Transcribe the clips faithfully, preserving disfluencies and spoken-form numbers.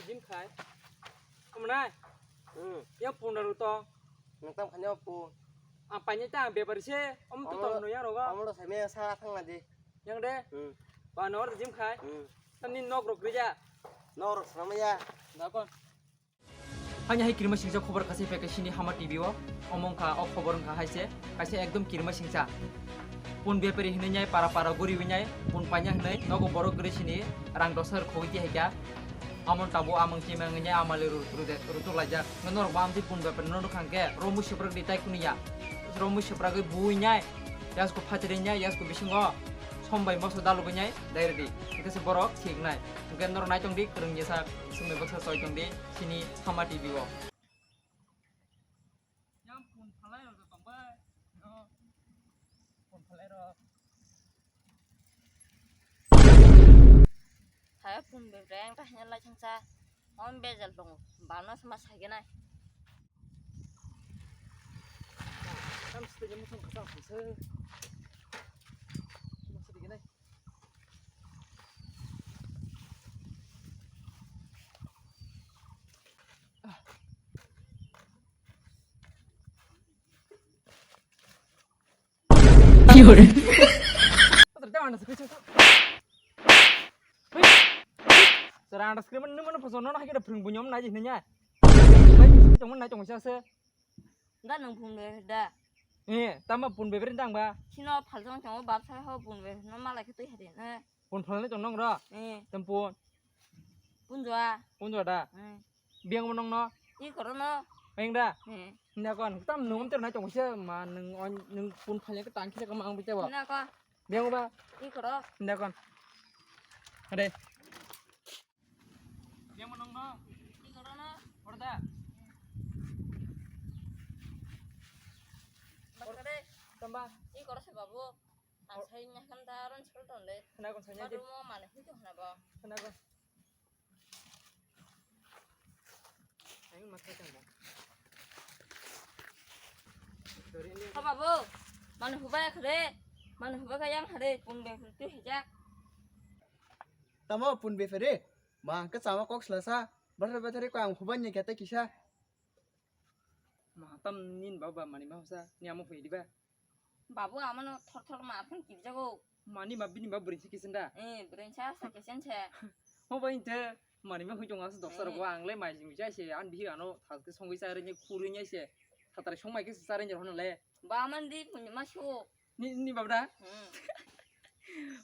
Jim khai. Kamu nai? Hmm. Yang pun daru to. Nang tam khanya pun. Apa ni ta bepar se? Om tu tong no yang roga. Om lo sami sa thang lagi. Yang de. Hmm. Ba nor jim khai. Hmm. Tam ni nok rok rija. Nok rok sama ya. Da kon. Haini hai kirima singcha khobor kaisa phaikha sini Hama T V o. Omo wngkha o khobor wngkha hai se kaisa ekdom kirima singcha. Pun bepari hinwi nyai para para guri wi nyai pun paina hinwi nogo borok guri sini rang dos hajar khogwi ti hai kha. Amon tabo amang chimang nyai amali ru-, ru-, rutuk laijak. Norok bo amtwi pun bepari no nukha hwnkhe romwi siprak di tai kunu ya. Romwi siprak gwi bui nyai. Yasko phatri nyai yasko bisingo sombai moso dalugwi nyai dai rwdi. Hwnkhe se borok siknai. Hwnkhe norok nai tong di kwrwng jesa swngbai baksa choi tong di. Sini Hama T V o. Yang phone phalai rok tong bai. No. Phone phalai rok. Hai phone be breng ta hanya lai changsa. On bejal tong. Bana sama sagenai. Tam sini mutung kasang sese. Masih digenai. Sara anda screen mana nung mana poso nono hakira phrwng bunyom nai jisnya. Nai jisnya tong nai tong sa se. Da nung phun be da. Eh, tama pun be beri tang ba. Sino phaljong tong bab sai ho pun be no malai khe twi hari na. Pun phalni tong nong ro. Eh. Tem pun. Pun jwa. Pun jwa da. Eh. Biang mo nong no. I koro no. Eng da. Eh. Nda kon tam nung ter nai tong se ma nung on nung pun phalni ka tang khe ka ma ang bicha ba. Na ko. Biang ba. I koro. Nda kon. Ade. Yang menang no. Iko rono. Orda. Bakare. Tamba. Iko rasa babu. Asai nyakan daron chol tonde. Kena kon sanya. Baru mau mana itu kena ba. Kena kon. Ayo makai tamba. Ha babu. Mana hubai khare. Mana hubai kayang khare. Pun be tu hejak. Tamo pun be fere. Ma, hwnkhe chama kok sla sa, bathar bathar khe ang huban ni khe tei kisa. Ma, tam nin baba mani ma hosa, ni amo hoi diba. Babu, amano thor thor ma phang kibjago. Mani ma bini ma bwrwi se kisin da. Eh, bwrwi sa sa kisin se. Ho bai inte, mani ma hoi tonga se doksa rogo ang le mai jing jai se, an bihi ano thas ke songwi sa re ni khurwi nyai se. Thatar songmai ke sa re ni hono le. Ba man di puni ma su. Ni, ni babra? Hmm.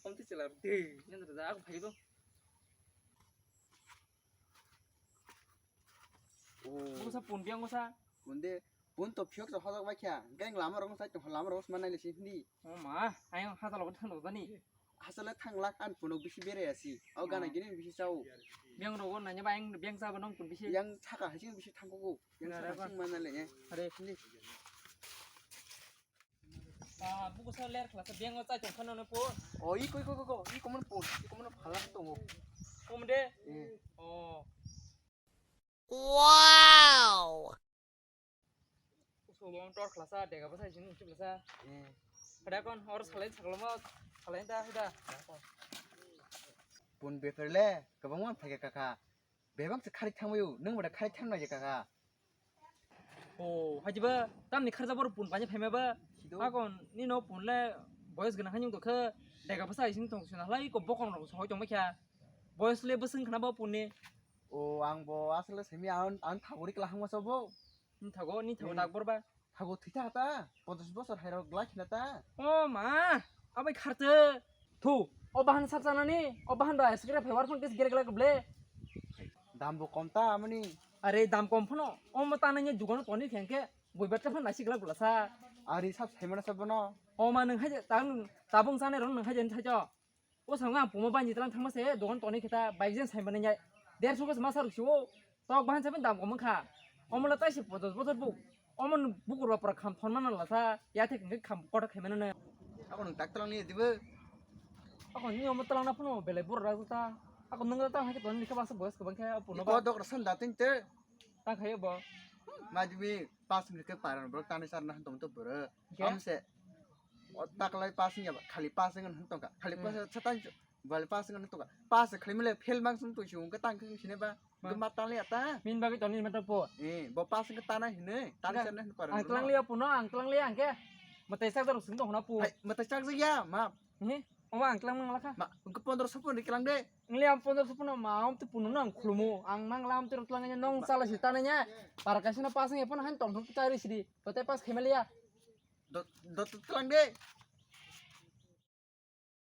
Om ti chela de, ni ndra da, aku phai do. Oh. Busa pun biang busa. Pun de, pun to phiok to hodok bai kya. Geng lama rong sai to lama rong sma nai le si hindi. Oh ma, ayang hata lo thang do dani. Asale thang lak an puno bisi bere asi. Au gana gini bisi chau. Biang rogo nanya ba ayang biang sa ba nong pun bisi. Yang saka hasi bisi thang ko. Yang saka sing mana le. Are. Hindi. Ah, buku sa ler kelas biang o chai tong khana no po. Oh, iko iko iko iko mon pon, iko mon phala tongo. Om de. Eh. Oh. Wow. Uso bong tor kelas dega basa jing uso kelas. Eh. Pada kon or salai saklo mo salai da da. Pun beferle, kabang wan phage kaka. Bebak se khari thangmayo, nung bada khari thang nai kaka. Oh, hajiba, tamni kharja bor pun banya phaima ba. Sido. Akon, nino pun le, boys gana hanyung dokhe, dega basa ising tong sina halai ko bokong rok soi tong kya. Boys le bwswng khna ba pun ni. Oh, ang bo asle semi ang, ang thagori kla hangma so bo. Ni thago, ni thago dak bor ba. Thago thwi ta ta, ponchash bosor hai rok glak khna ta. Oh ma, abai khartwi. Thu, o bahan sap chanani, o bahan ba scrap hebar phone case gere glak ble. Dam bo kom ta amani. Are dam kom phano, o mo tanai ni dugan toni khengke, boi bacha phan nasi glak bla sa. Ari sap sai mana sap bono. O ma nung hai tang tabung chanai rong nung hai jen thai cho. O song ang pomo bani tlang thangma se dogan toni kheta bike jen sai mani nyai. Derso ko ma saruk si o. Tok bahan saben dam komang kha. Omola tai se podos bosor bu. Omon bukur ba pora kham thon mana lasa. Ya thek nge kham kotor khai mana ne. Ako nung tak tlang ni dibe. Ako ni omo tlang na phuno belai bor rak ta. Ako nung ta hai ton ni kha basa boyos ko bang kha puno ba. Ko dok rasan da tin te. Ta khai bo. Ma dibe pas ni ke paran bro tani sar na tom to bro. Am se. O taklai pas ni ba khali pas ngan hon tong kha. Khali pas satan Bale pass wngkha nang tuka. Pass khlaimale fail mang sung tuisung khe tang khe sini ba. Ba. Gma tang liya ta. Min bagwi toni mata po. Eh, bo pass wngkha tana hinwi. Tani sana hin para. Ang tlang liya puno, ang tlang liya ang khe. Mate sak dor sung tong na pu. Hai, mate sak ya, ma. Ni, oma ang tlang mang lakha. Ma, wngkha pondro so pon ri klang de. Ngliam pondro so pon ma, om tu puno nang khlumu. Ang mang lam tu tlang nya nong sala si tana nya. Para kaisa na pass ngi pon han tong thok ta ri sidi. Pate pass khemaliya. Dot, dot tlang de.